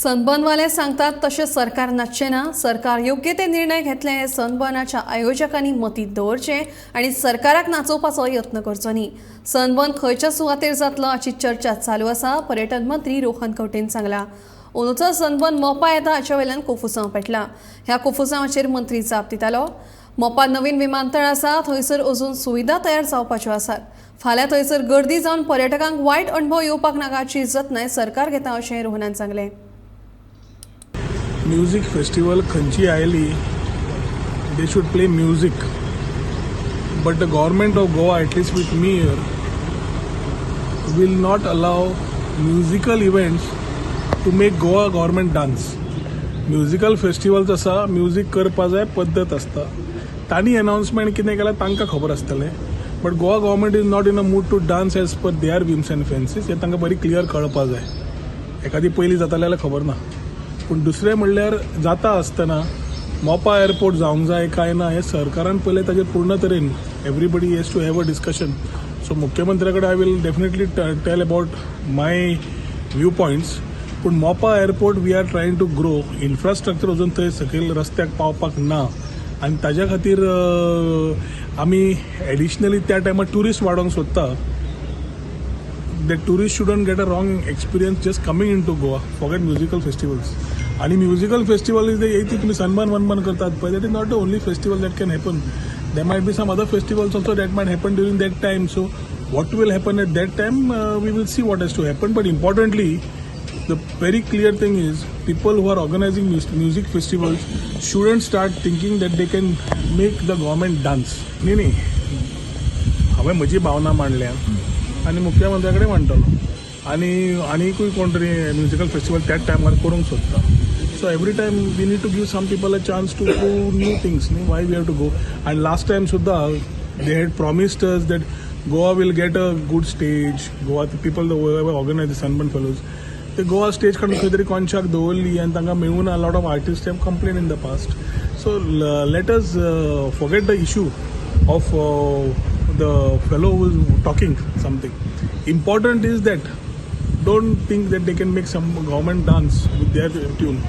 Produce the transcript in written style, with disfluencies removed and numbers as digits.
सनबर्नवाले सांगतात तशें सरकार नाचचें ना. सरकार योग्य ते निर्णय घेतले हे सनबर्नाच्या आयोजकांनी मतींत दवरचें आनी सरकाराक नाचोवपाचो यत्न करचो न्ही. सनबर्न खंयच्या सुवातेर जातलो हाची चर्चा चालू आसा, पर्यटन मंत्री रोहन खंवटेन सांगला. अंदूचो सनबर्न मोपा येता हाचे वयल्यान कोफुसांव पेटला. ह्या कोफुसांवाचेर मंत्री जाप दितालो. मोपा नवीन विमानतळ आसा, थंयसर अजून सुविधा तयार जावपाच्यो आसात. फाल्यां थंयसर गर्दी जावन पर्यटकांक वायट अणभव येवपाक नाका हाची जतनाय सरकार घेता अशें रोहनान सांगलें. म्युजीक फेस्टिवल खंयची आयली, they should play music, but the government of Goa, at least with me here, will not allow musical events to make Goa government dance. Musical festivals आसा, म्युजीक करपा जाय, पद्दत आसता. तांणी अनाउन्समेंट कितें केलां तांकां खबर आसतलें, but Goa government is not in a mood to dance as per their whims and fancies, हें तांकां बरी क्लियर कळपा जाय. एखादी पयलीं जातालें जाल्यार खबर ना, पूण दुसरें म्हणल्यार जाता आसतना मोपा एअरपोर्ट जावंक जाय काय ना हें सरकारान पयलें ताजेर पूर्ण तरेन everybody has to have a discussion. So मुख्यमंत्र्या कडेन I will definitely tell about my view points. पूण Mopa airport, we are trying to grow infrastructure, अजून थंय सकयल रस्त्याक पावपाक ना आनी ताज्या खातीर आमी एडिशनली त्या टायमार ट्युरिस्ट वाडोवंक सोदता. The tourist shouldn't get a wrong experience just coming into Goa. Forget musical festivals. आणि म्युझिकल फेस्टिवल is the तुम्ही सनबर्न वनबर्न करतात पळय, that is not the only festival that can happen. There might be some other festivals also that might happen during that time. So what will happen at that time, we will see what has to happen. But importantly, the very clear thing is people who are organizing music festivals shouldn't start thinking that they can make the government dance. न्ही न्ही, हांवें म्हजी भावना मांडल्या आनी मुख्यमंत्र्या कडेन मांडटलो आनी आनीकूय कोण तरी म्युजिकल फेस्टिवल त्याच टायमार करूंक सोदता. So every time we need to give some people a chance to do new things न्ही. Why we have to go? And last time सुद्दां they had promised us that Goa will get a good stage. Goa people organize the Sunburn fellows, ते Goa stage काडून खंय तरी कोनशाक दवरली आनी तांकां मेळूना. Lot of artist have complain in the past. So let us forget the issue of the fellow who is talking something. Important is that don't think that they can make some government dance with their tune.